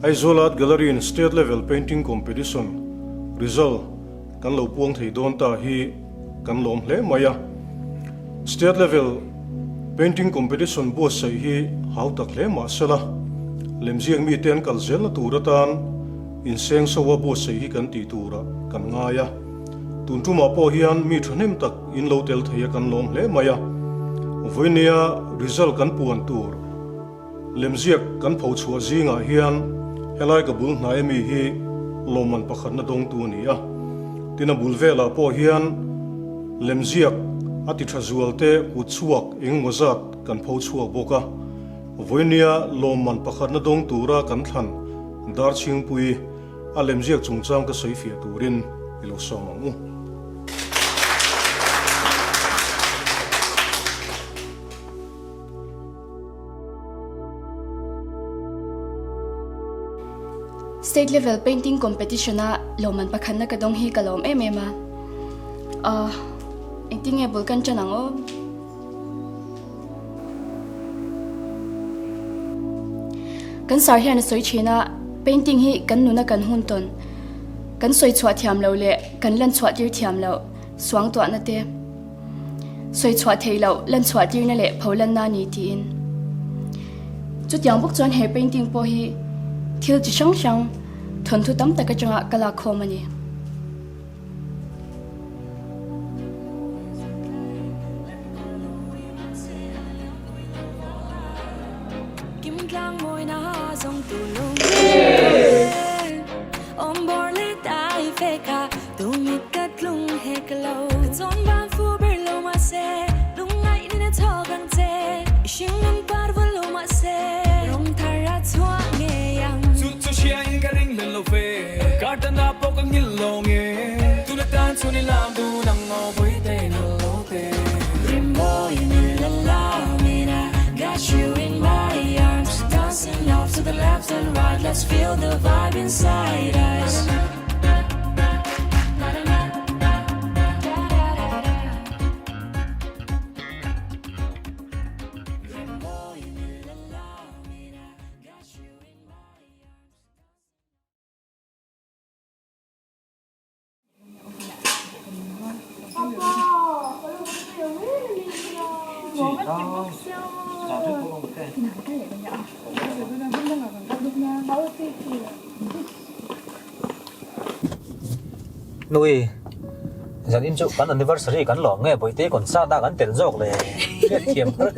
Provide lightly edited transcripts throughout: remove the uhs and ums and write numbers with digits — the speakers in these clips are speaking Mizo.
Aizawl Art Gallery in State Level Painting Competition result kan lo puang thei dawn ta hi kan lawm hle mai a. State Level Painting Competition buatsaih hi hau tak hle mah sela, lemziak mite an kal zelna tur atan inseng so a buatsaih hi kan tih turah kan ngai a. Tun tumah pawh hian mi thahnem tak in lo tel thei a kan lawm hle mai a. Vawinia result kan puan tur lemziak kan pho chhuah zingah hian helai ka bul hnai ami hi lawmman pakhatna dawngtu a ni a. Tin a bul velah pawh hian lemziak a ti tha zual te kut chhuak engemaw zat kan pho chhuak bawk a. Vawinia lawmman pakhatna dawng tura kan thlan Darchhingpui A lemziak chungchang ka sawi fiah turin i lo sawm ang u. State level painting competition a lawmman pakhatna ka dawng hi ka lawm em em a. Ahh engtin nge bul kan ṭan ang aw? Kan sar hian a sawi thin a, painting hi kan nuna kan hun tawn, kan sawi chhuah thiam loh leh kan lan chhuah tir thiam loh suang tuahna te, sawi chhuah theih loh lan chhuah tirna leh pho lanna a ni tiin. Chutiang bawk chuan he painting pawh hi thil chi hrang hrang thawnthu tam tak atanga ka lak khawm a ni. Nui, zan in chu kan anniversary kan lawm nge bawihte concert a kan tel zawk le hriat thiam har.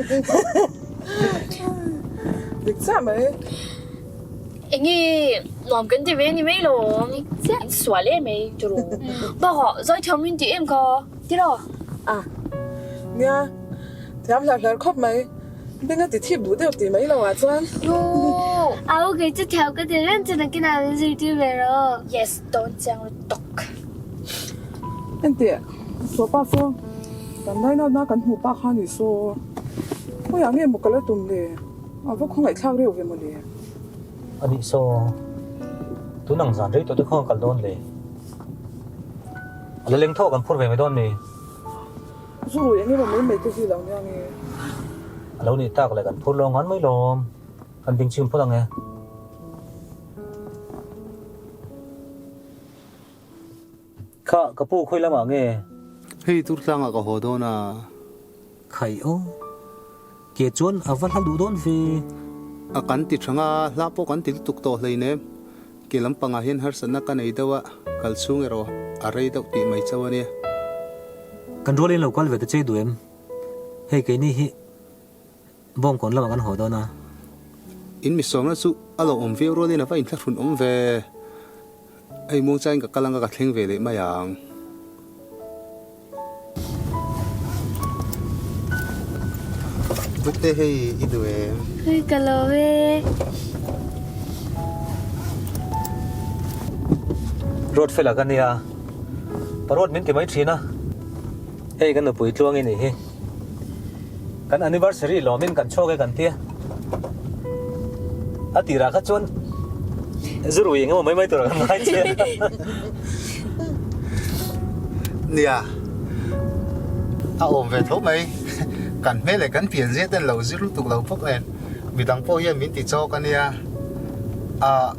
Dik chiah mai. Enge nuam kan ti ve ni mai lo in sual em mai turu bakah zaithiam min tih em kha tiraw a nia thiam hlar hlar khawp mai beng a ti thip duh deuh tih mai lo ah chuan Au kei chu thiam ka ti reng chu nakinah min zirtir ve rawh yes dawn chiang lutuk Enteh Sopa saw kan lainatna kan hmuh pa kha ni saw khawiah nge maw ka la tum le. A va khawngaihthlak reuh ve mawle. A nih saw, tun ang zan rei tawh te khawnga kal dawn le? A la leng thaw kan phur ve mai dawn mi? Zu rui eng emaw mai mai te hi lo nia nge? A lo nih tak le kan phur lo ngan mai lawm, kan ding chhim phawt ang e. Kha, ka pu khawi lamah nge? Hei tur tlangah ka haw dawn a. Khai aw. Ke chuan a va hla duh dawn ve. A kan ti thang a, hla pawh kan ti lutuk tawh hleinem. Ke lampangah hian harsatna ka nei deuh a, kal chhung erawh a rei deuh tih mai chauh a nia. Kan rualin lo kal ve ta che duh em? Hei keini hi Bawngkawn lamah kan haw dawn a. In mi sawmna chu a lo awm viau rualin a va inthlahrun awm ve. Hei muangchain ka kal anga ka thleng ve leh mai ang. Bukte hei i duh em? Hei ka lo e. Road fela ka nia. Parod min ti mai thin a. Hei ka nupui tluang i nih hi. Kan anniversary lawmin kan chhuak e kan tia. A tirah kha chuan zu rui eng emaw mai mai tur kan ngai che. Nia, a awm ve tho mai. Kan hmel leh kan pian zia ten lo zir lutuk lo bawk nen midang pawh hian min ti chawk a nia. Ah.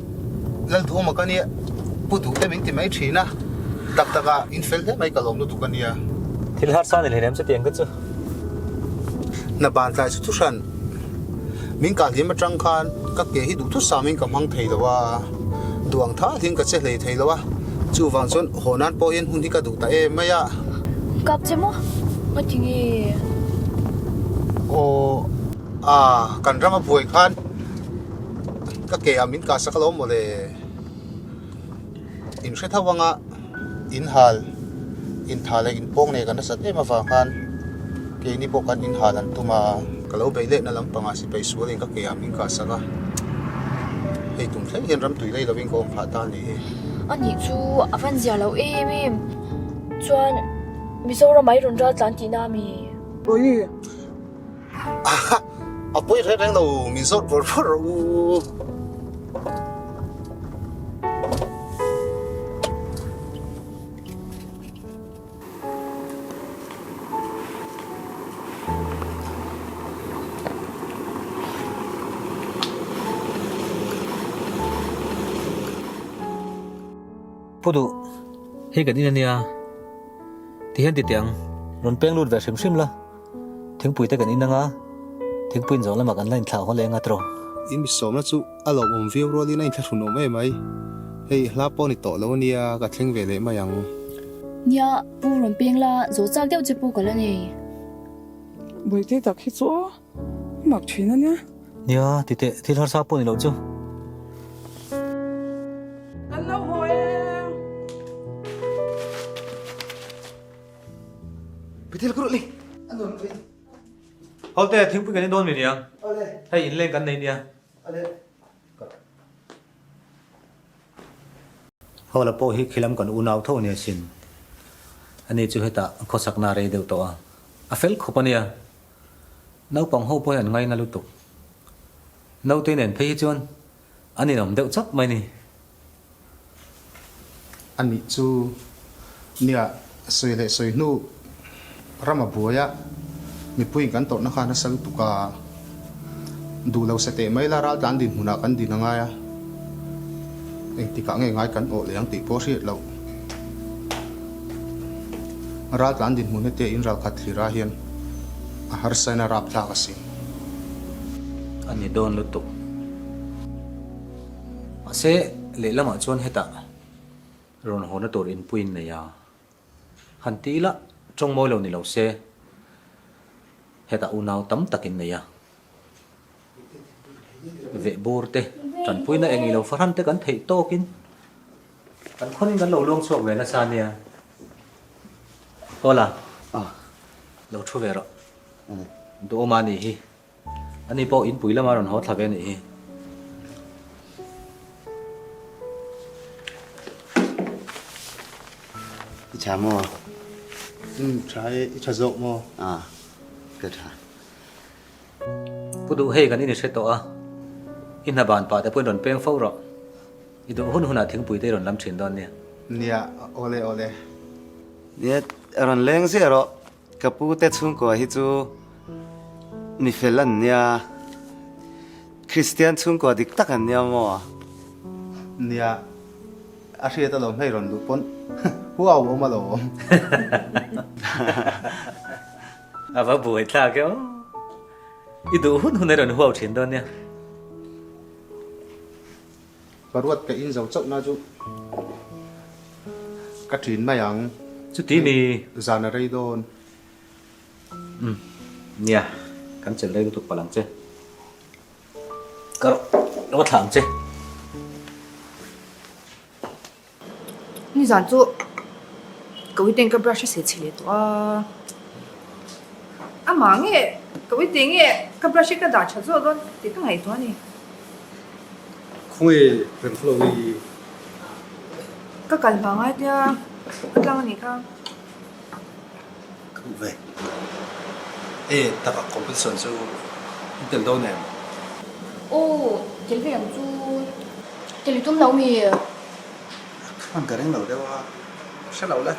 Lalduhawma ka nia, Pu Duhte min ti mai thin a, tak tak a in fel hle mai ka lawm lutuk a nia. Thil harsa ni hleinem chutiang te chu. Hna ban tlai chu thuhran min kah hlim atang khan ka ke hi duhthusam in ka hmang thei lo a, duang tha hlim ka che hlei thei lo a, chuvang chuan haw nan pawh hian hun hi ka duh ta em mai a. Kap che maw? Nga ti nge? Aw, a kan ram a buai khan ka ke ah min kah sak alawm mawle. In hre tho anga in hal in tha leh in pawng nei kan nasat em avang khan keini pawh kan in hal an tum a. Ka lo beih lehna lampangah sipai sualin ka ke ah min kah sak a, hei tum thleng hian ram tui lei lovin ka awm phah ta a ni hi. A nih chu a van zia lo em em chuan Mizoram ah i rawn ral tlan tihna a mi? Awi. A pawi reng reng lo, min zawt vawr vawr rawh u. Pu duh, hei kan in ania, tihian ti teh ang, rawn peng lut ve hrim hrim la. Thingpui te kan in anga, thingpui in zawh lamah kan la inthlah haw leh anga tiraw? In mi sawmna chu a lawmawm viau rualin a inthlahrun awm em mai. Hei hla pawh ni tawh lo ania, ka thleng ve leh mai ang. Nia, Pu rawn peng la, zawh chak deuh che pawh ka la nei. Bawihte tak hi chu aw, a mak thin ania. Nia, ti teh, thil harsa pawh ni loh chu. Kan lo haw e. Hote thingpui kan in dawn mi nia. Hei inleng kan nei nia. Hawla pawh hi khilam kan unau tho ania sin. Ani chu hetah khawsakna a rei deuh tawh a. A fel khawp ania. Naupang ho pawh hi an ngaina lutuk. Naute nen phei hi chuan an inawm deuh chap mai ni. A nih chu nia sawi leh sawi hnu ram a buai a, mipuiin kan tawrhna kha nasa lutuk a, duh lo se teh mai la raltlan dinhmunah kan din a ngai a, engtikah nge ngai kan awh leh ang tih pawh hriat loh. Raltlan dinhmun hetia in ralkhat thlir ah hian a harsa in a rapthlak asin. A ni dawn lutuk. Mahse, lehlamah chuan hetah rawn hawna tur inpuiin nei a, han ti ila tawng mawi lo ni lo se, hetah unau tam takin nei a. Vehbur te, tanpuina eng ilo fahran te kan theih tawkin kan khawn in kan lo luang chhuak ve nasa nia. Hawla, lo thu ve rawh. Duhawma a nih hi. Ani pawh inpui lama rawn haw thla ve anih hi. I tha maw? Umm tha e, i tha zawk maw? Ah, ka tha. Pu duh hei kan in i hre tawh a, i hna ban pah te pawhin rawn peng fo rawh. I duh hun hunah thingpui te i rawn lam thin dawn nia. Nia, awle awle. Nia, rawn leng ziah rawh. Ka pu te chhungkua hi chu mi fel an nia, Kristian chhungkua dik tak an nia maw? Nia, a hriat alawm hei rawn luh pawn huau awm alawm. A va buai thlak e aw. I duh hun hun a rawn huau thin dawn nia. Ka ruat ka in zo chauh na chu ka thin mai ang. Chuti mi. Zan a rei dawn. Umm nia kan chelh rei lutuk palh ang che. Ka rawh thlah ang che. Nizan chu ka uiten ka brush a seh chhe leh tawh a, amah nge ka uite nge ka brush hi ka dah tha zawk dawn tih ka ngaihtuah a ni. Khawnge Remflo hi? Ka kal hma ngai tia ka tlang a nih kha. Ka hmuh ve. E taka competition chu in tel dawn em? Aw, tel ve ang chu. Tel i tum lo mi? Ka hman ka ring lo deuh a, hre lo le.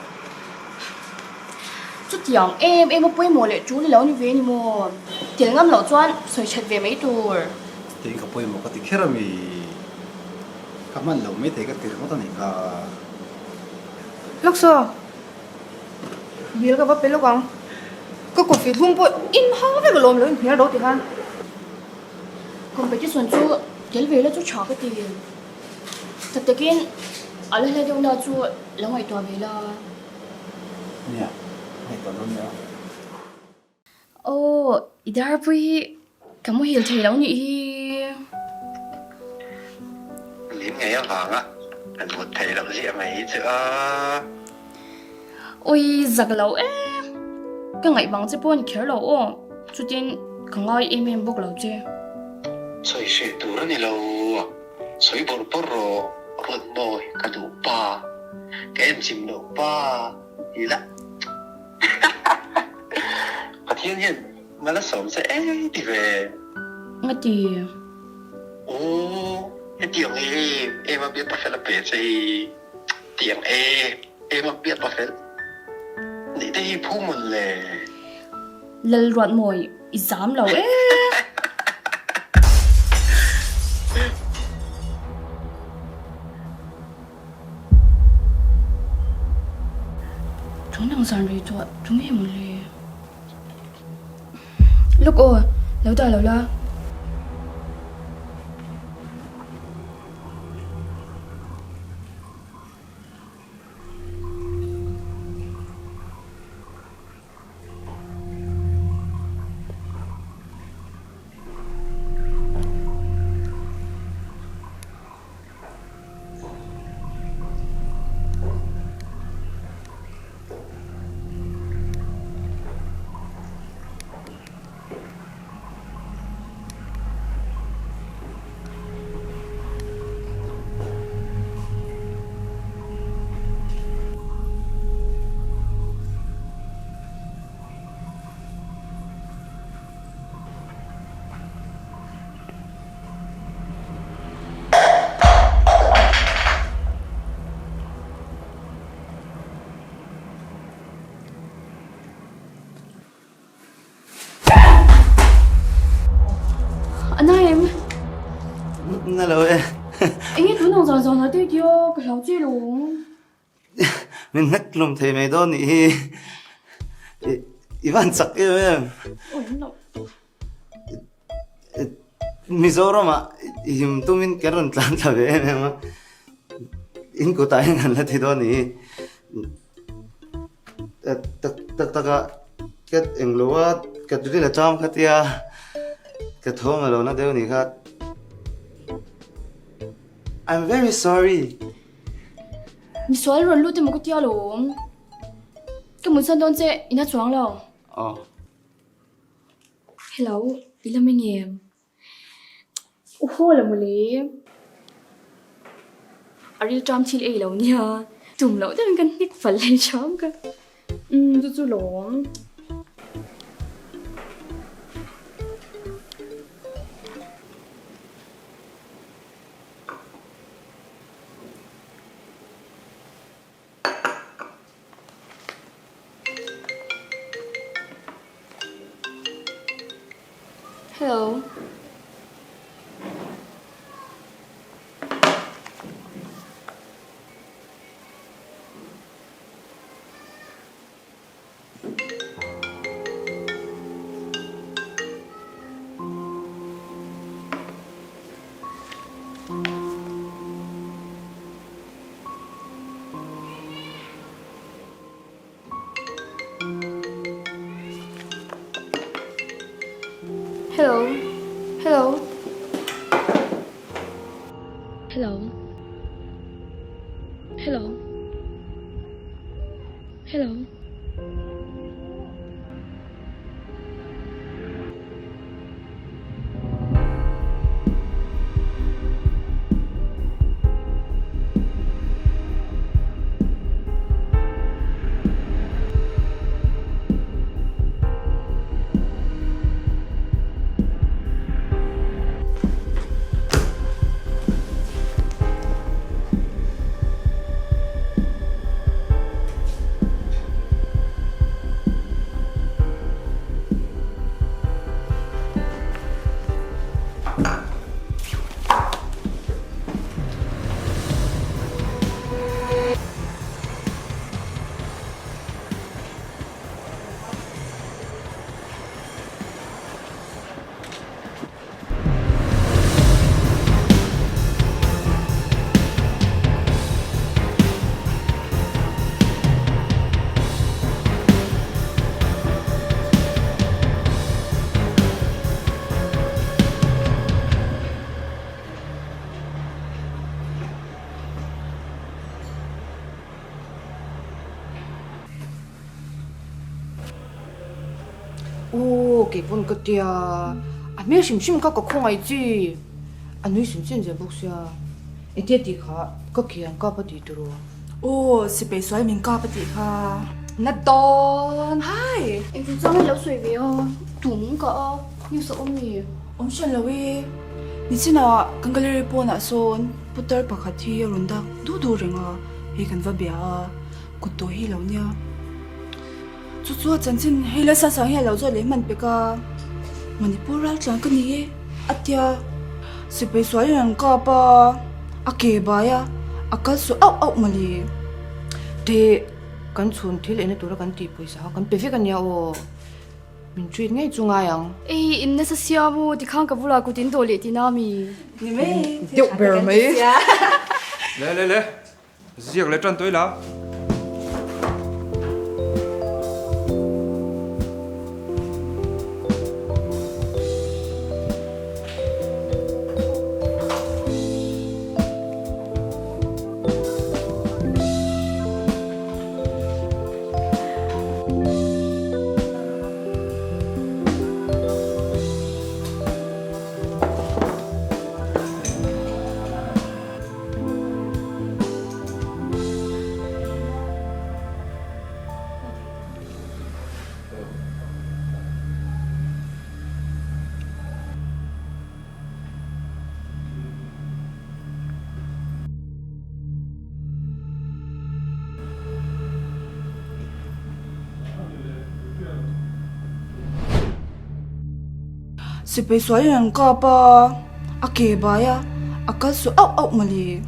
Chutiang em em a pawimawh leh tul i lo ni ve ni maw? Tel ngam loh chuan sawi that ve mai tur. Chutiang ka pawimawh ka ti kher a mi? Ka hman lo maithei ka ti ringawt a nih kha. Lawk saw, bill ka va pe lawk ang. Ka coffee thlum pawh in hang vek alawm lo inhnial ro ti khan. Competition chu tel ve la chu tha ka ti. Tak takin a la hla deuh na chu lo ngaihtuah ve la. Nia, ngaihtuah dawn nia. Aw, i darpui hi ka muhil thei lo nih hi. Min ngei avanga kan mut theih loh ziah mai hi chu a. Ui, zak lo e. Ka ngaih vang che pawh a ni kher lo aw. Chutin ka ngai em em bawk lo che. Sawi hreh tur a ni lo. Sawi bawrh bawrh rawh, ruat mawi ka duh pa. Ka en chim loh pa ti la. Pathian hian mal a sawm che e ti ve. Nga ti. Aw hetiang em em a biak pasal a pe che hi tiang em em a biak pasal nih te hi phu mawn le. Lalruatmawi i zam lo e. Tun ang zan rei tawh tu nge maw le? Lawk aw, lo dah lo la. A na em? Na lo e. Enge tun ang zan zan ah te tia ka hlau che lo. Min hnek hlum thei mai dawn nih hi. I van chak em em. Mizoram ah him tumin kan rawn tlan thla ve em em a. In kutah hian kan la thi dawn nih hi. Tak tak tak a ka englo a ka ril a cham kha tia ka tho nga lo na deuh nih kha. I'm very sorry. Misual rawn lut emaw ka tia lawm. Ka mutsan dawn che ina chuang lo. Aw. Hello, i la meng em? U haw la mawle. A rilṭam thil ei lo nia, tum loh deuhin kan hnik fal leh ṭham ka. Umm chu chu lawm. Hello. Hello. Hello. Hello. Hello. Hello. Aw kei pawn ka tia, a hmel hrim hrim kha ka khawngaih chi, a nui sin sin zel bawk sia, engtia tih kha ka ke an kap a tih tiraw? Aw sipai sual min kap a tih kha. Na dawn! Hi! Engtin chuan nge lo sawi ve a, tum ka a, news a awm mi? Awm hran lo e, nichinah kan gallery pawnah sawn putar pakhat hi a rawn dak duh duh reng a, hei kan va bia a, kut tawh hi lo nia. Chu chu a chanchin hei la sasang hi a lo zawt leh hman pek a, Manipur raltlan ka ni e a tia, sipai sualin an kap a, a ke bai a, a kal suah auh auh mawle. Teh, kan chhun thil eina tura kan tih pawisa kha kan pe vek a nia aw, min treat ngei chu ngai ang. Ei, in nasa sia maw, tikhan ka bulah kut in dawh leh tihna mi? Ni mai, deuh ber mai. Le le le, Ziak leh tan tawh ila. Sipai sualin an kap a. A ke bai a, a kal suah auh auh mawle.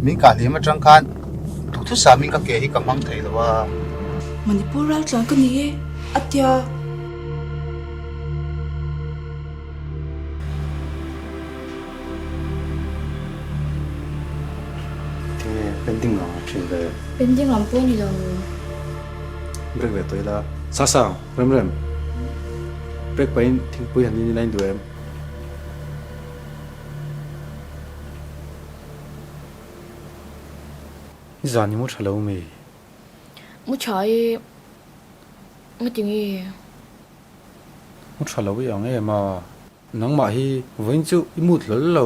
Min kah hlim atang khan duhthusam in ka ke hi ka hmang thei lo a. Manipur raltlan ka ni e, a tia. Tinge pending ang a thin ve. Pending lam pawh a ni lo. Break ve tawh ila. Sasang, rem rem. Break pahin thingpui han in ila in duh em? Nizan i mu tha lo mi? Mu tha e, nga tinge? Mu tha lo i ang em a? Nangmah hi vawiin chu i mut hlawl lo.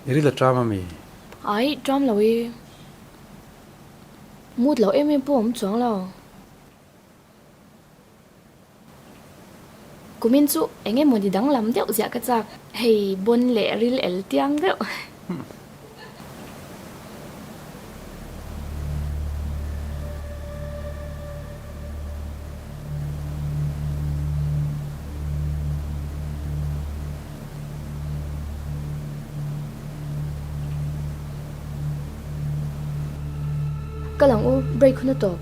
I ril a ṭam a mi? Ai, ṭam lo e. Mut loh em em pawh a awm chuang lo. Kumin chu eng emaw ni danglam deuh ziah ka chak. Hei bawn leh ril el tiang deuh. Kal ang u, break hun a tawp.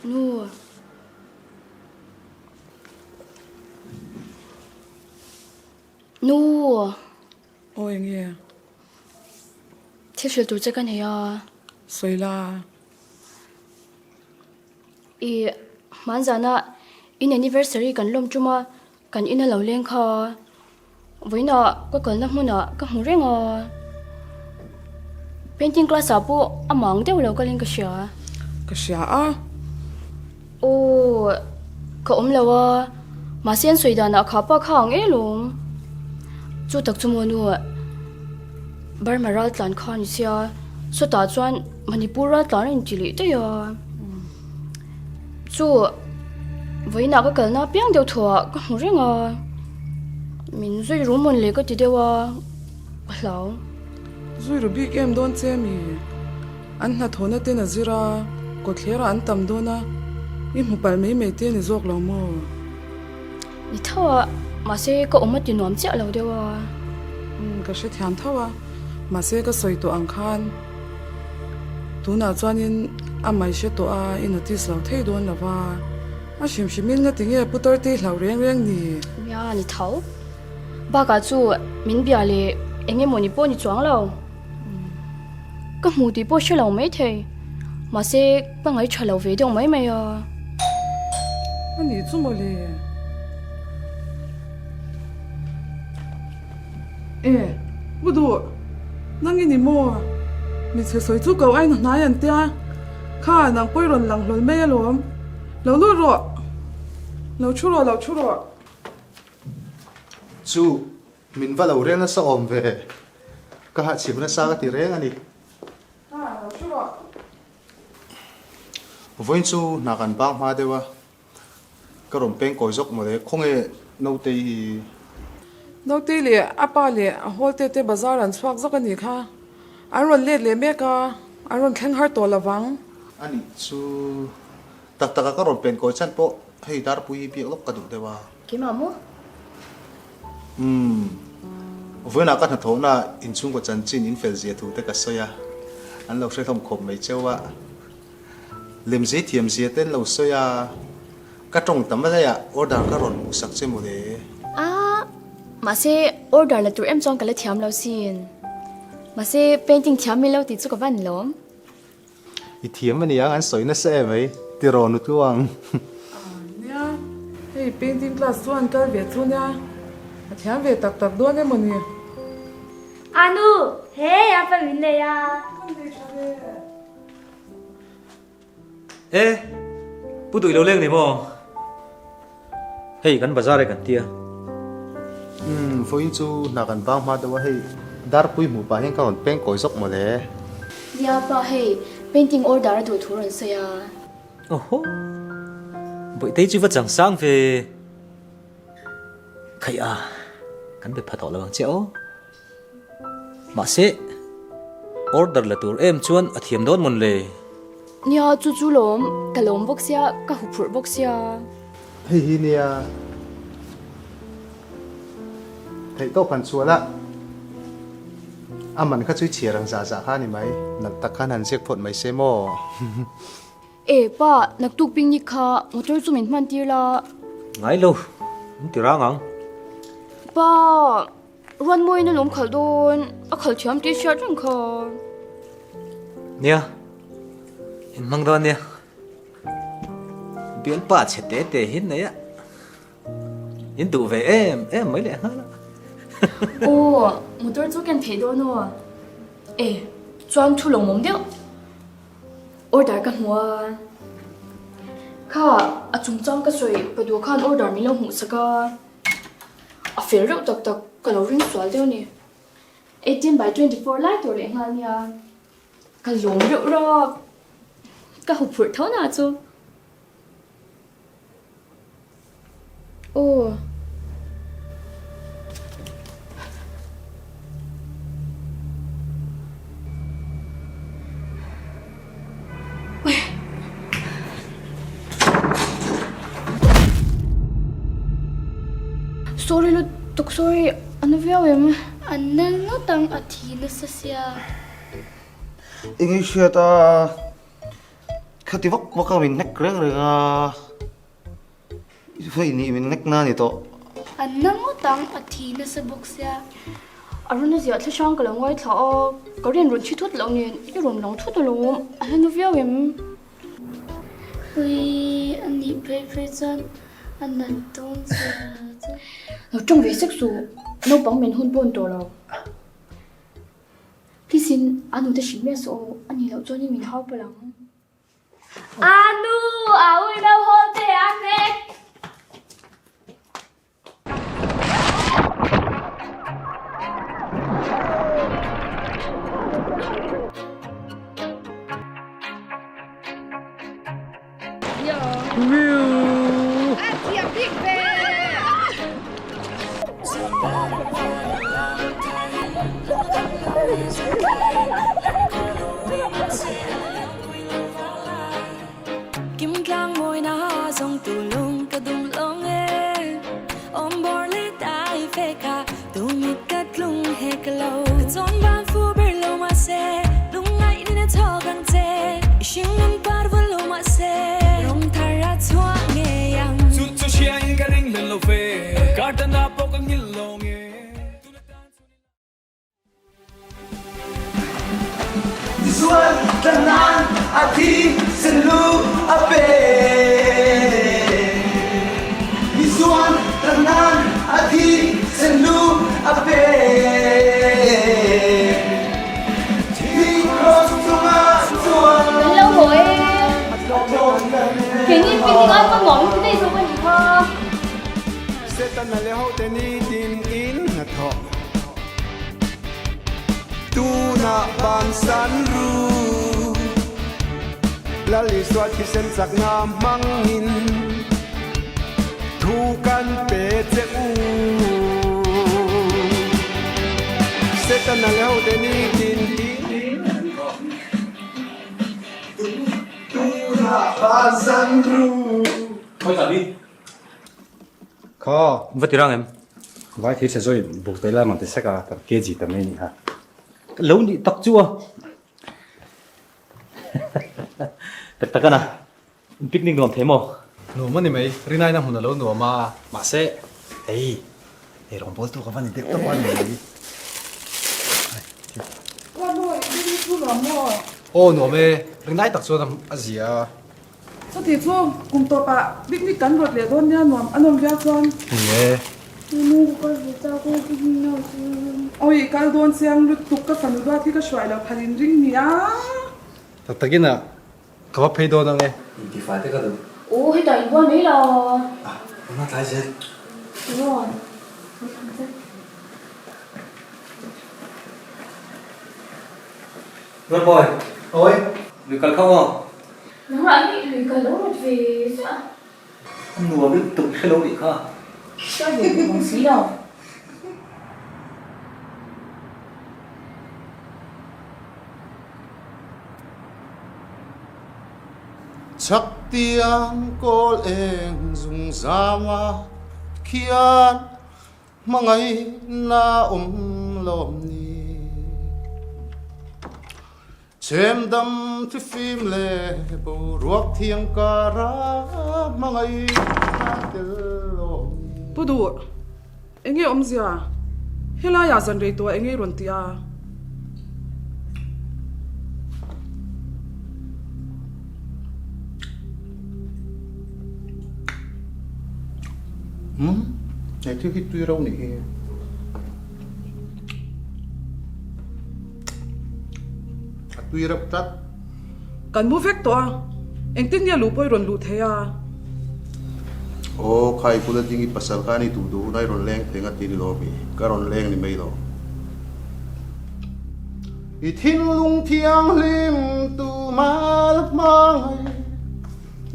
Nu. Nu. Aw enge? Thil hrilh tur che ka nei a. Sawi la. I hmanzana in anniversary kan lawm tum a, kan in a lo leng kha. Vawiinah ka kalna hmunah ka hmu reng a. Painting class ah pawh a mang deuh lo kalin ka hria. Ka hria a. Aw, ka awm lo a, mahse an sawi danah kha pa kha ang e lawm. Chu tak chu maw nu, Burma raltlan kha a ni sia, sawtah chuan Manipur raltlan a inti leh daih a. Chu vawiinah ka kalna apiang deuh thuah ka hmu reng a, min zui ru mawn leh ka ti deuh a, ka hlau. Zui ru bik em dawn che mi? An hnathawhna ten a zir a, kawtthlerah an tam dawn a, i hmu palh mai mai te a ni zawk lo maw? Ni tho a, mahse ka awm a ti nuam chiah lo deuh a. Umm ka hrethiam tho a, mahse ka sawi tawh ang khan tunah chuanin a mai hre tawh a, i notice lo thei dawn lo va, a hrim hrimin nga tinge putar te i hlauh reng reng ni? Nia, ni tho. Bakah chu min bia leh eng emaw ni pawh ni chuang lo. Ka hmu tih pawh hre lo maithei. Mahse, ka ngaihṭha lo ve deuh mai mai a. A nih chu mawle. E, u duh, nang i ni maw? Hmeichhe sawi chu ko ain hnai an tia, kha nang pawh i rawn lang hlawl mai alawm. Lo lut rawh, lo thu rawh, lo thu rawh. Chu, min va lo reng nasa awm ve, ka hahchhip nasa ka ti reng a ni. Kha, lo thu rawh. Vawiin chu hna kan bang hma deuh a, Ka rawn peng kawi zawk mawle, khawnge Nautei hi? Nautei leh a pa leh a hawlte te bazar an chhuak zawk a nih kha. An rawn let leh mek a, an rawn thleng har tawh lovang. A nih chu, tak taka ka rawn pen kawi chhan pawh hei Darpui hi biak lawk ka duh deuh a. Keimah maw? Umm, vawiinah ka hnathawhna inchhungkaw chanchin in fel zia thu te ka sawi a, an lo hre hlawm khawp mai cheu a. Lemzei thiam zia te an lo sawi a, ka tawng tam a laiah order ka rawn hmuh sak che mawle. A, mahse order la tur em chuan ka la thiam lo sin. Mahse painting thiam mi lo tih chu ka van lawm. I thiam a niang an sawi nasa em mai, tiraw nu tluang. A, nia, hei painting class chu an kal ve chu nia, a thiam ve tak tak dawn emaw ni. A nu, hei a pa min nei a. Ka nei tha ve. E, Pu Duih lo leng ni maw? Hei kan bazar e kan tia. Umm, vawiin chu hna kan bang hma deuh a, hei Darpui hmuh pah hian ka rawn peng kawi zawk mawle. Nia pa hei painting order a duh thu rawn sawi a. Oho, Bawihtei chu va changsang ve. Khaih a, kan be pha tawh lo ang che aw. Mahse, order la tur em chuan a thiam dawn mawn le? Nia, chu chu lawm, ka lawm bawk sia, ka huphurh bawk sia. Hei hi nia, theih tawk han chhuah la, a man kha chu i chhiar ang zah zah kha a ni mai, nalh tak khan han ziak phawt mai se maw? E pa, naktuk picnic kha motor chu min hman tir la. Ngai lo, min ti rang ang. Pa, Ruanmawiin a lawm khalh dawn, a khalh thiam tih hriat reng kha. Nia, in hmang dawn nia. Bialpa chhe te te hi nei a, in duh ve em em mai leh nghal a. Aw, motor chu ken theih dawn aw. E, chuan thu lawmawm deuh. Order ka hmu a, kha a chungchang ka sawi Paduh khan order min lo hmuh sak a, a fel reuh tak tak ka lo ring sual deuh a ni. 18 by 24 lai tur leh nghal nia, ka lawm reuh rawk, ka huphurh tho na chu. Aw. Sorry lutuk sorry a na viau em? A na ngawt ang a thi nasa sia. Eng i hriat a? Khati vak vak a min hnek reng reng a, hei nih min hnek na ni tawh. An na ngawt ang, a thi nasa bawk sia. A rawn a ziah thla hrang ka lo ngaithla a, ka rin rawn thi thut loh nen i rawn lang thut alawm, a hla na viau em? Ui, a nih phei phei chuan a nat dawn zia chu. Lo tawng ve sek suh, naupang men hun pawh a ni tawh lo. Please in a nute hrilh miah suh aw, a nih loh chuan in min hau palh ang. A nu, a ui lo haw teh a hnek. Tlanan a thi sen lu a pe. Isuan tlanan a thi sen lu a pe. Thing cross cungah chuan. Kan lo haw e. Keini picnic an va nuam hi daih zawk a nih kha. Setana leh hote nitin in hnathawh tunah bansan ru. Lal Isua thisen chakna hmangin thu kan pe che u. Setana leh hote nitin in hnathawh tunah bansan ru. Khawi tak hi? Kha. Va ti rang em? Vai thei chhe zawi buk te la mang ti sek a, kan KG ta mai ni ha. Lo nih tak chu a. Tak tak ana, picnic nuam thei maw? Nuam a ni mai, Rinaina hmun a lo nuam a, mahse hei ei rawngbawl tu ka va ni deuh tawp a ni mai. Aw nuam e, Rinai tak chuan a zia a. Chuti chu kum tawpah picnic kan rawt leh dawn nia nuam a nawm viau chuan. Ni e. Nu ka kal ve chak a picnic na chuan. Awi kal dawn chiang lutuk ka fanu duat hi ka hruai lo phal in ring nia. Tak takin a ka va phei dawn ang e. Intifai te ka duh. Aw hetah in bual mai lo. Ah una tlai zel. Rawn. Rawn boy. Awi. Lui kal kho maw? Nangmah hi lui ka lo rawt ve chiah a. A nuam lutuk i hrelo nih kha. Ka ve duh mang si lo. Chak tiang kawl eng zung zama khian hmangaihna awm lawm ni. Chhem dam thifim leh boruak thiang kara hmangaihna tel lawm ni. Pu Duh, enge awmzia? Helaiah zan rei tawh enge rawn ti a? Umm, he thil hi tui ro nih hi. A tui reuh tlat. Kan mu vek tawh a, engtin nge luh pawh i rawn luh thei a? Aw, khai bula ding i pasal kha ani duh duh hunah i rawn leng thei nga ti ni lo mi? Ka rawn leng ni mai lo. I thinlung thianghlim tu mal hmangaih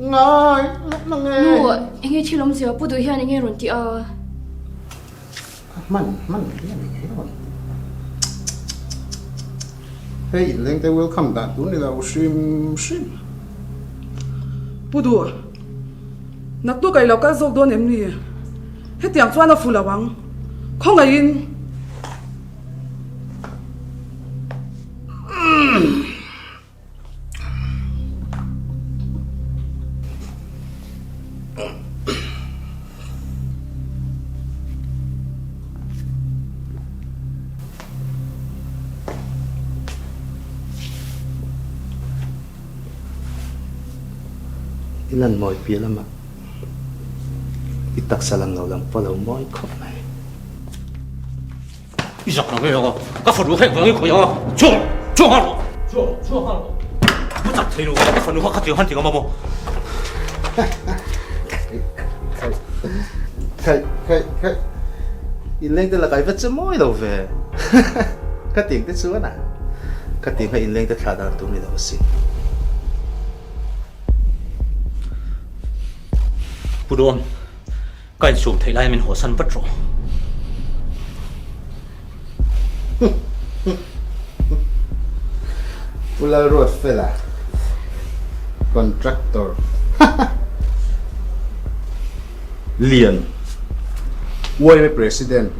ngai loh na nge? Nu, enge thil awmzia pu duh hian enge rawn ti a? Hman hman hi a ni ngei lo. Hei inleng te welcome dan tur ni lo hrim hrim. Pu Duh, naktuk a i lo kal zawk dawn em ni? Hetiang chuan a fu lo ang. Khawngaihin. I lan mawi piah lamah i taksa lang lo lang pawh lo mawi khawp mai. I zak lo ngei ang a, ka fanu heng vangin khawi ang a, chhuak rawh, chhuak nghal rawh, chhuak rawh, chhuak nghal rawh. Ka chak thei lo, ka fanu kha khatiang han ti ngam a maw? Khai, khai, khai, khai, inleng te lakah i va che mawi lo ve, ka tiang te chuan a, ka tiang kha inleng te thlah dan tur ni lo asin. Pu Dawn. Ka insum theih lai min hawsan vat rawh. Pu Lalruatfela, Contractor Lian, YMA President,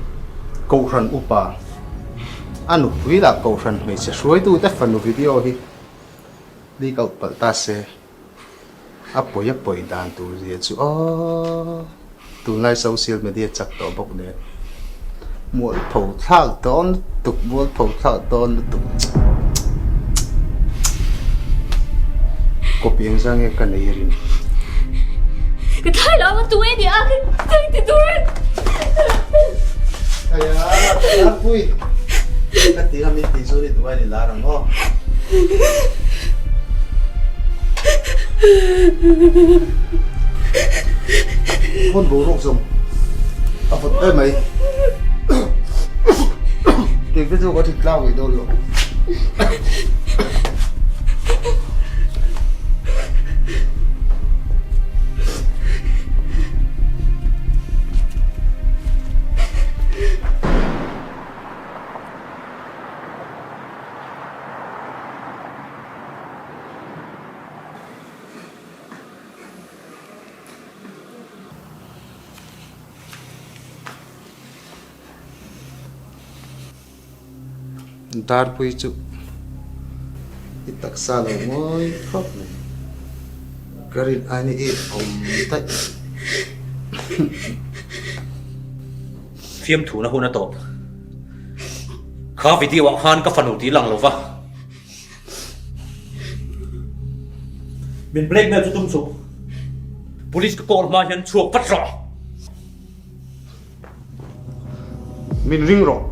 Kohhran Upa, a nupui lah Kohhran hmeichhe hruaitute fanu video hi leak out palh ta se. A pawi a pawi dan tur zia chu aw tunlai social media chak tawh bawk nen mualpho thlak dawn lutuk mualpho thlak dawn lutuk. Copy engzah nge ka nei rin? Ka thai lo a tu e ni a ka thai ti tur. Aya, Darpui. Ka ti ngam i ti chu ni duai ni lar ang aw. Phone boruak zawng a vawt em mai. Tiang te chu ka thit tlang ngei dawn lo. Darpui chu i taksa lo ngawi khawp mai. Ka rin aini i awm daih. Fiamthuna hun a tawp. Kha video ah khan ka fanu tih lang lo va. Min blackmail chu tum suh. Police ka call hma hian chhuak vat rawh. Min ring rawh.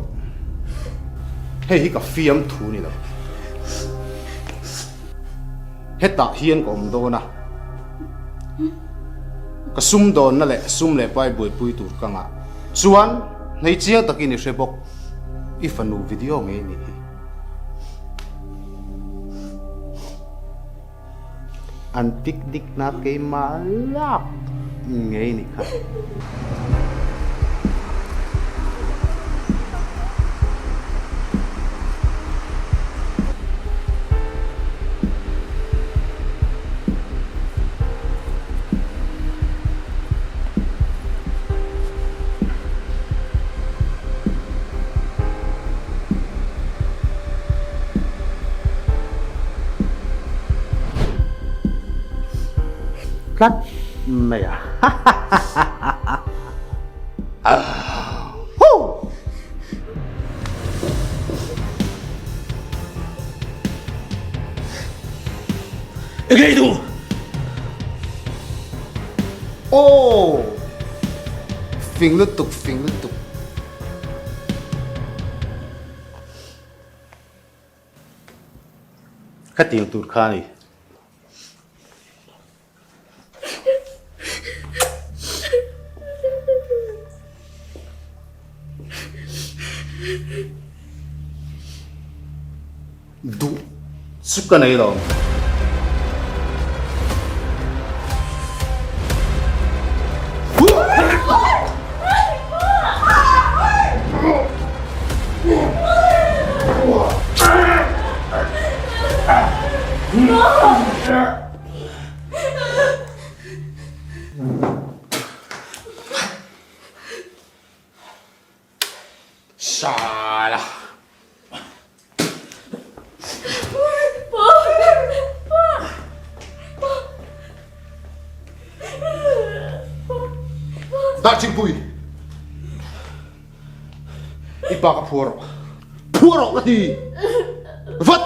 Hei hi ka fiam thu ni lo. Hetah hian ka awm dawn a. Ka sum dawnna leh sum leh pai buaipui tur ka ngah. Chuan hneichiang takin i hre bawk. I fanu video ngei ni hi. An picnic na keimah lak ngei ni kha. Tlat mai a. Engei duh? Aw! Fing lutuk, fing lutuk. Khatiang tur kha a ni. Duh chu ka nei lo. Sala. Dah chingpui. I pa ka phuar rawh. Phuar rawh ka ti. Vat.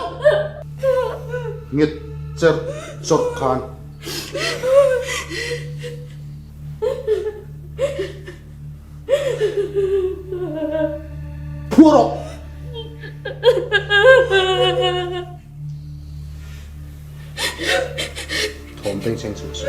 Nget cher chawrh khan. Phuar rawh! Thawm bengchheng chhuah suh.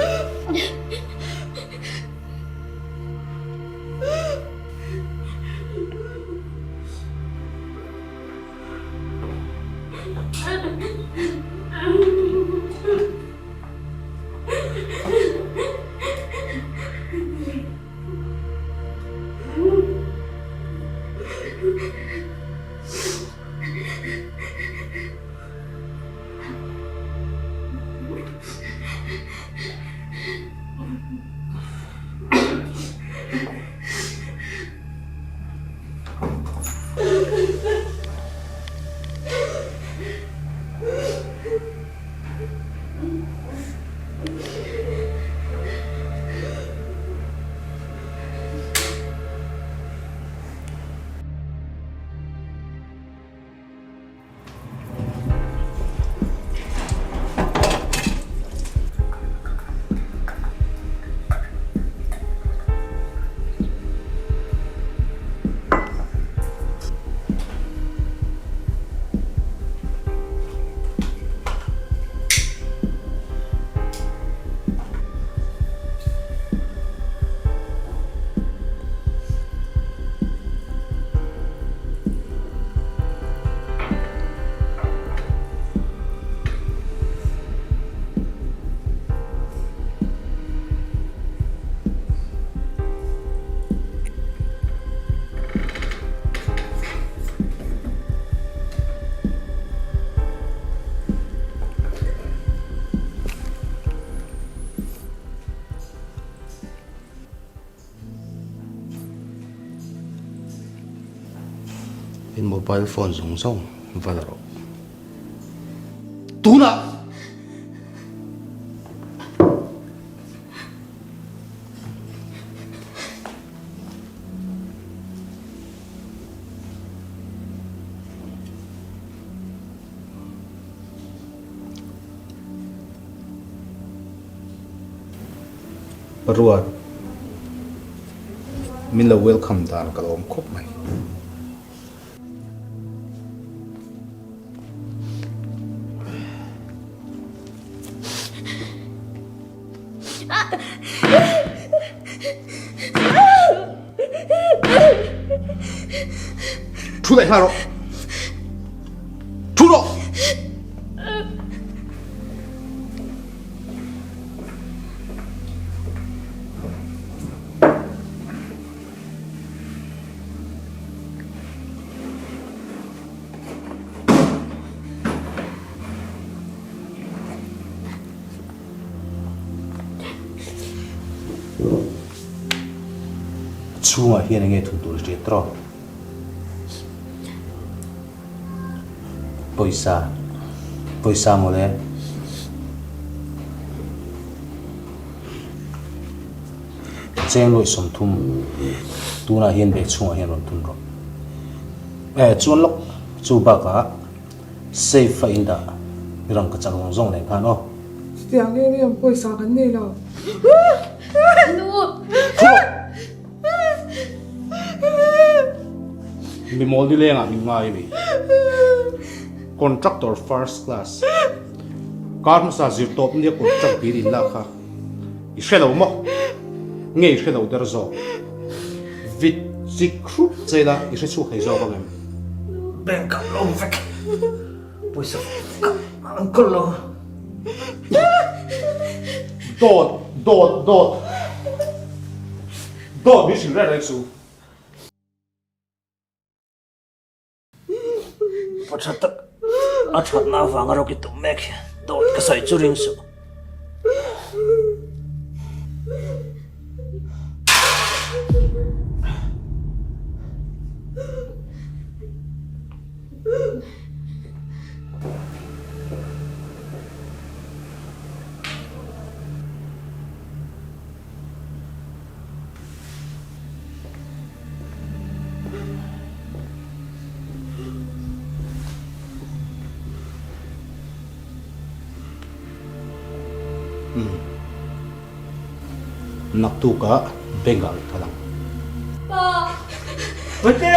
Mobile phone zawng zawng va la rawh. Tunah! Ruat, min lo welcome dan ka lawm khawp mai. Thu leh nghal rawh. Thu rawh. Chhungah hian enge thun tur hriat tawk? Pawisa, pawisa mawle. Cheng nuaih 30 tunah hian bag chhungah hian rawn thun rawh. Eh chuan lawk chu bakah safe a in dah i rawn ka chak zawng zawng leh khan aw. Chutiang em em pawisa kan nei lo. Nu! Mi mawl ni lengah min ngai a ni. Contractor first class. Kar hmasa zir tawp nia contract bil in lak kha i hre lo maw? Nge i hre lo der zawk? Vit chik hrup che la i hre chhuak thei zawk ang em? Bank ah lo vek. Pawisa an kawl lo. Dawt, dawt, dawt. Dawt min hrilh reng reng su. Pa tha tak a thatna avanga rawk i tum mek hian dawt ka sawi chu ring suh. Umm. Naktukah bank ah kal ang. Pa! Bate!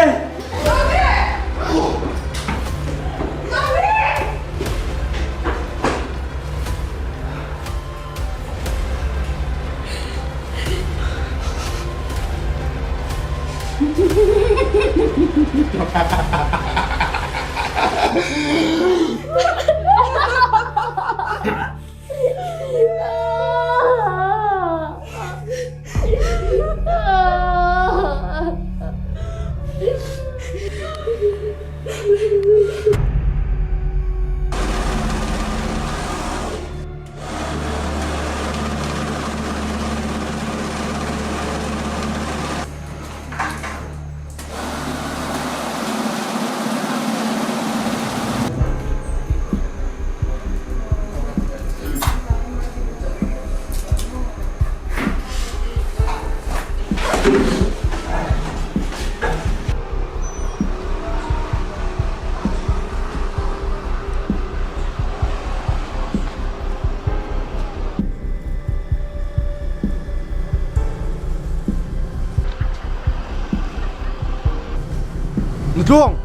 Tluang!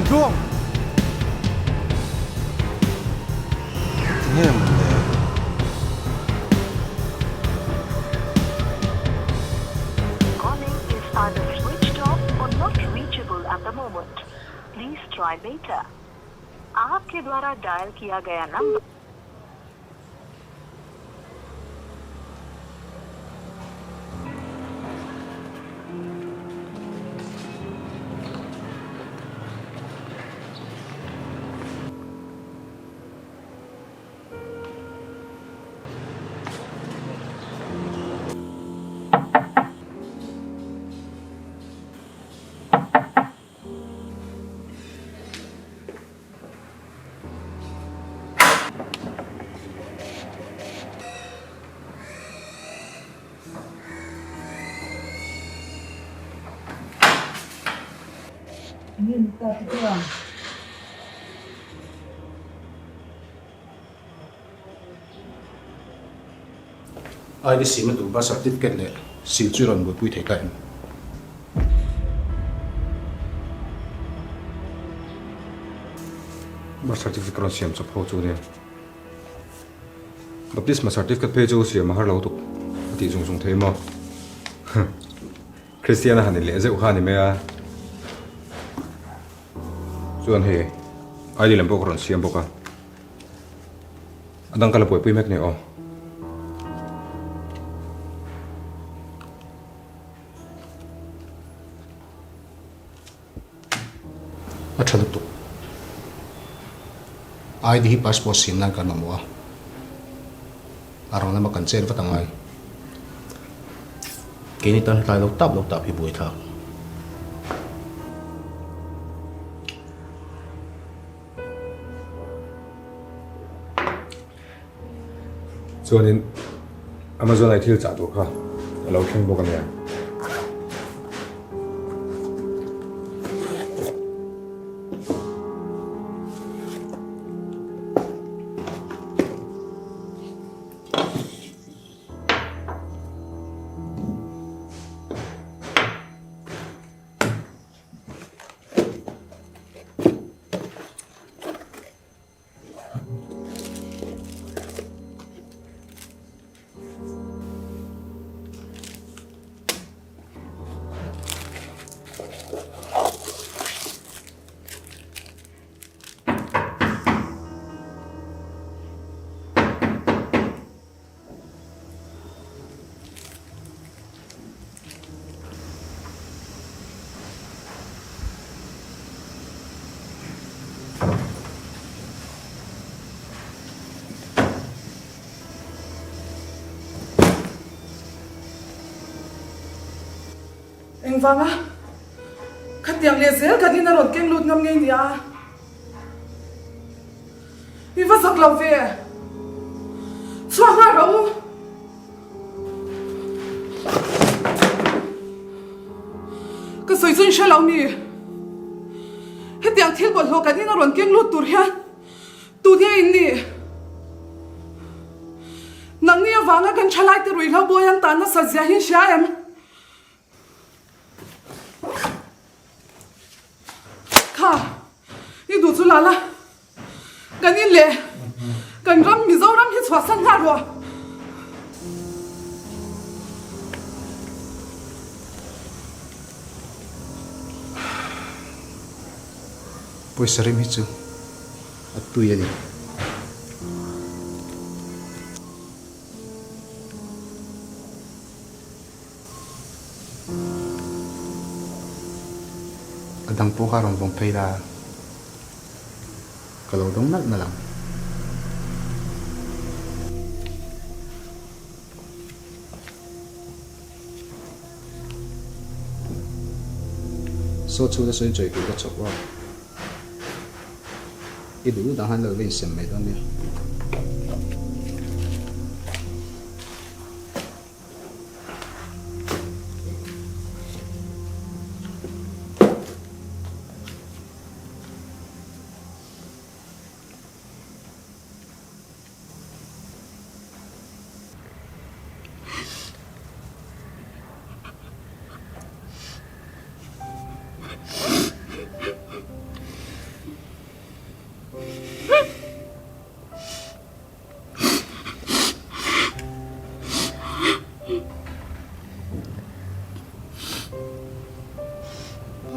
Tluang! Tinge maw le? Calling is either switched off or not reachable at the moment. Please try later. आपके द्वारा dial किया गया number Enge ni ta te chuan? ID siamna tur birth certificate leh seal chu i rawn buaipui thei ta em? Birth certificate rawn siam chawp ho chu nia. Baptisma certificate phei chu siam a har lo tuk a tih zung zung thei maw? Kristian a han in leh zeuh kha a ni mai a. Chuan hei ID lam pawh ka rawn siam bawk a. A dang ka la buaipui mek nia aw. A tha lutuk. ID hi passport siam nan kan mamawh a. A rang lama kan chen vat a ngai. Keini tan tlai lo tap lo tap hi buaithlak. Chuanin Amazon-a i thil chah tur kha a lo thleng bawk a nia. Engvanga khatiang leh zel kan in a rawn keng lut ngam ngei nia. I va zak lo ve. Chhuak nghal rawh u. Ka sawi chu in hre lo mi. Hetiang thil bawlhhlawh kan in a rawn keng lut tur hian tunge in nih? Nangni avanga kan thalaite ruihhlo bawi an tan nasat zia hi in hria em? Kha, i duh chu la la, kan in leh kan ram Mizoram hi chhuahsan nghal rawh. Pawisa rim hi chu a tui a ni. A dang pawh kha rawn vawng phei la, ka lo dawng nalh nalh ang. Saw chhuna sawiin chawi tur ka chhawp a, i duh duh dang han lo va insem mai dawn nia.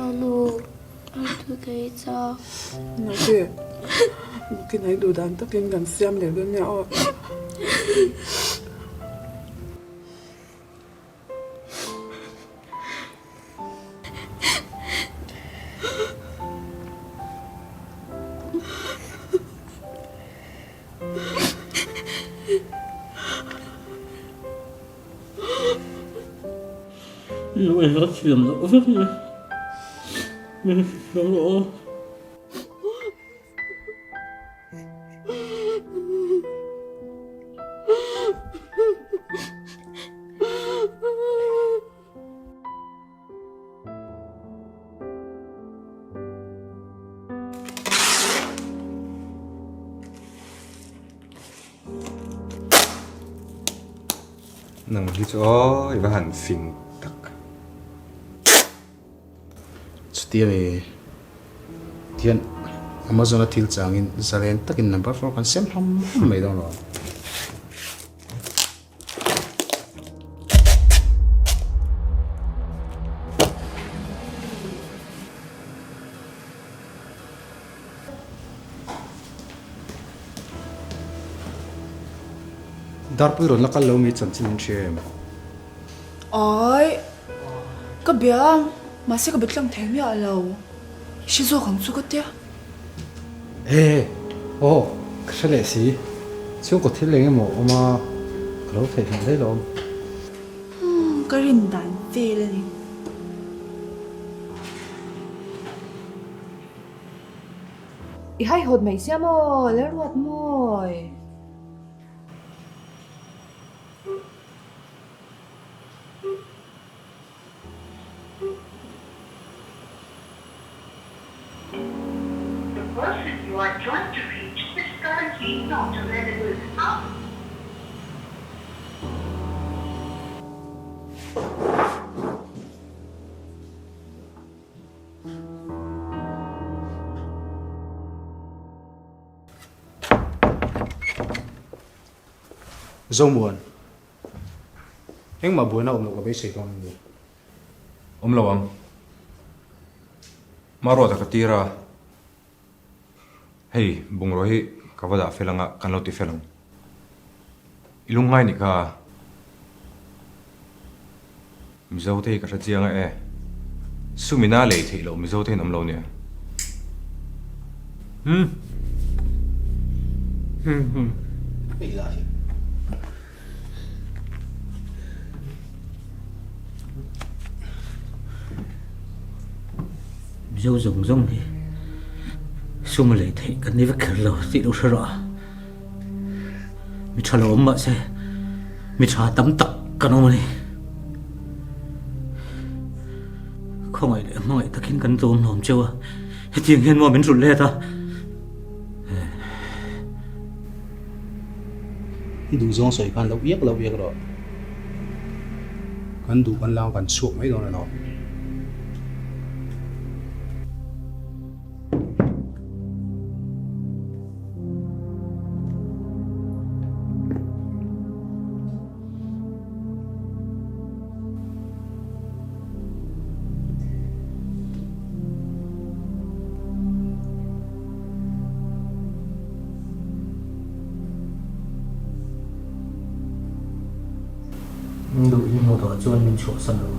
Anu, tu kei chak. Naute, kinai duh dan takin kan siam leh dawn nia aw. Nuai ka thiam loh vek mai. Min hrilh rawh aw. Nang hi chu aw i va han fing tak. Chutia mi tihian Amazon a thil changin zalen takin number four kan sem hlam hlam mai dawn lo. Darpui rawn la kal lo mi chanchin in hria em? Awi, ka bia a, mahse ka be tlang thei miah lo. I hre zawk ang chu ka tia. E, aw, ka hre leh si. Chhungkaw thil eng emaw awm a, ka lo theihnghilh daih lo awm. Umm, ka rin dan vel a ni. I haihawt mai sia maw, Lalruat mawi. The person you are trying to reach is currently not available. Zomuan, engmah buaina awm loh ka beisei dawn a ni. Awm lo ang. Maruata ka tir a, hei bungraw hi ka va dah fel anga kan lo ti fel ang. I lungngai nih kha. Mizo te hi ka hre chiang a e. Sumina lei theih loh Mizo te hian awm lo nia. Hmm. Hmm hmm. Mizo zawng zawng hi sum lei theih kan ni vek kher lo tih lo hre rawh a. Mi tha lo awm mahse mi tha tam tak kan awm a ni. Khawngaih leh hmangaih takin kan tlawm hlawm cheu a, hetiang hian maw min hrulh let a. I duhzawng sawi khan lo iak lo iak rawh. Kan duh kan lang kan chhuak mai dawn alawm. Duh i hmuh tawh chuan min chhuahsan lo.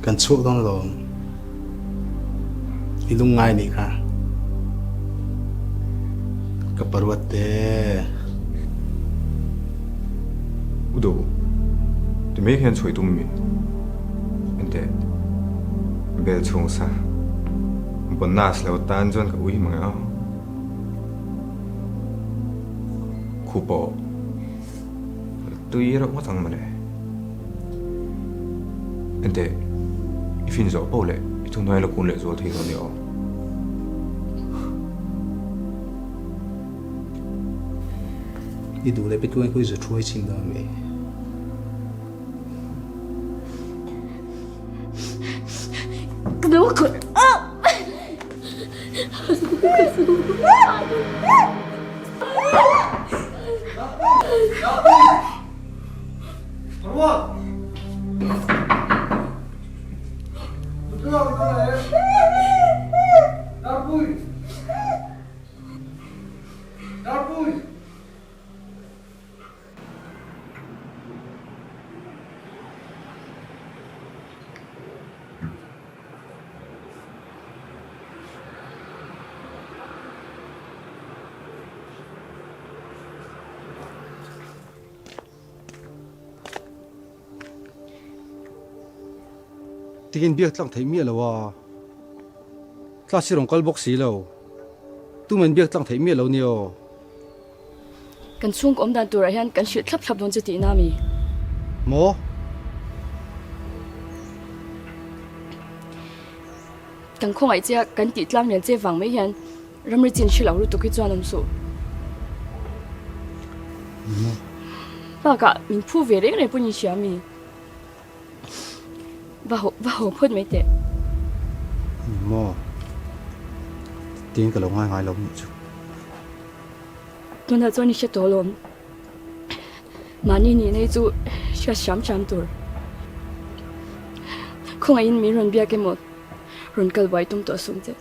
Kan chhuak dawn alawm. I lungngai nih kha. Ka paruat te. U Do, ti mai hian chhuah i tum mi? Enteh, bel chhung sa bonus lo tan chuan ka ui mang a. Khu pawh tui reuh ngawt ang mawle. Enteh, i fin zawh poh leh i thuhnuai la kun leh zual thei dawn nia aw. I duh leh petuai khawi zu thuai chhin dawn mi? Ka lo kut a! Tikin biak tlang theih miah lo a, class hi rawn kal bawk si lo, tuman biak tlang theih miah lo nia aw. Kan chhungkaw awm dan turah hian kan hrilh thlap thlap dawn che tihna mi? Maw? Kan khawngaih che a, kan tih tlang lian che vang mai hian ramri chin hrilh ang lutuk hi chuan awm suh. Bakah min phu ve reng reng pawhin i hria mi? Va haw va haw phawt mai teh. Ni maw? Tiin ka lo ngai ngai lo nih chu. Tunah chuan i hre tawh alawm. Mahni nihna hi chu hriat hram hram tur. Khawngaihin min rawn biak emaw rawn kal buai tum tawh sum che.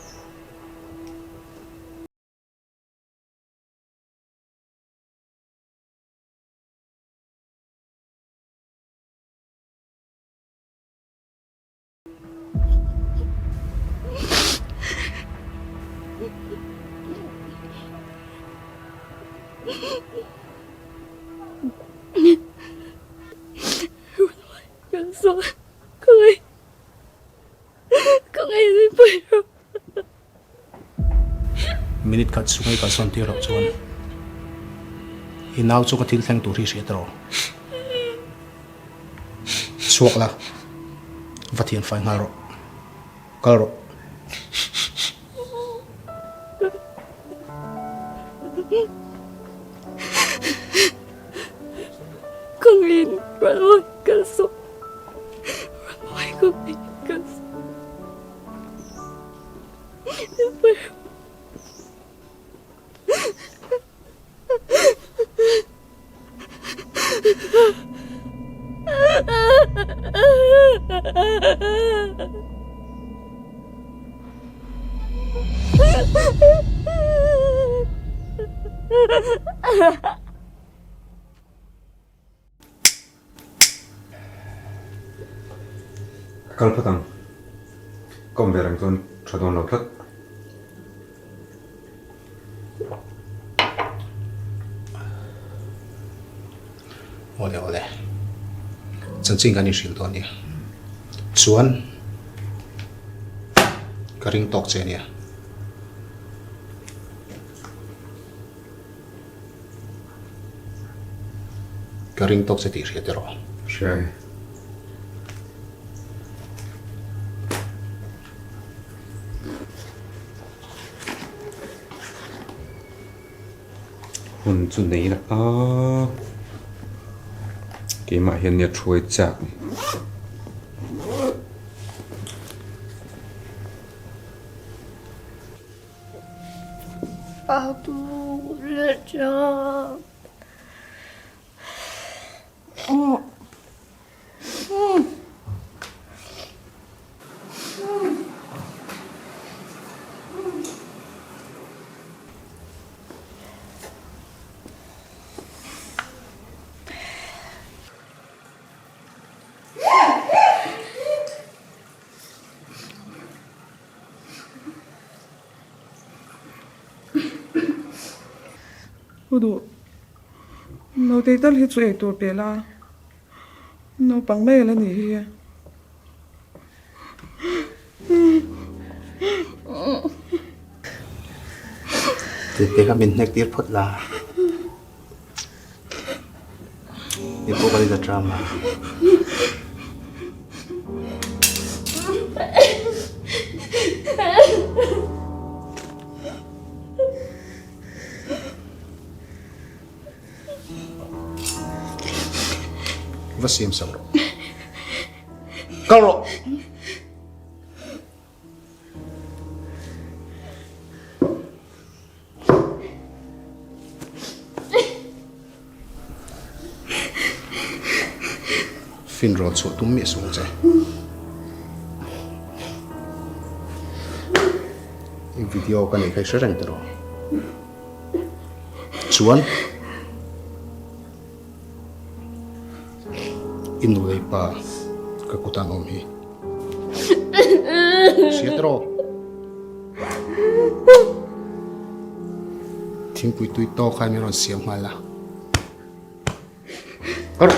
Minute khat chhunga i kalsawn tir loh chuan i nau chu ka thil thleng tur hi hriat rawh. Chhuak la, va thian fai nghal rawh. Kal rawh. Kawngin Ranmawi kal suh. Ranmawi kawngin kal suh. Ka kal phawt ang. Ka awm ve reng chuan tha dawn lo tlat. Awle awle. Chanchin kan inhrilh dawn nia. Chuan ka ring tawk che nia. Ka ring tawk che tih hriat erawh. Hria e. Hun chu nei la a, keimah hian nia thuai chak ni. Pu duh, naute tal hi chu eitur pe la, naupang mai ala nih hi. Tete kha min hnek tir phawt la, i pawh ka la tram a. Va siam sak rawh. Kal rawh. Fin rawn chhuah tum miah suh ang che. I video ka neih kha i hre reng tiraw? Chuan i nu leh i pa ka kut an awm hi. Hria tiraw? Thingpui tui tawk khan min rawn siam nghal a. Kar.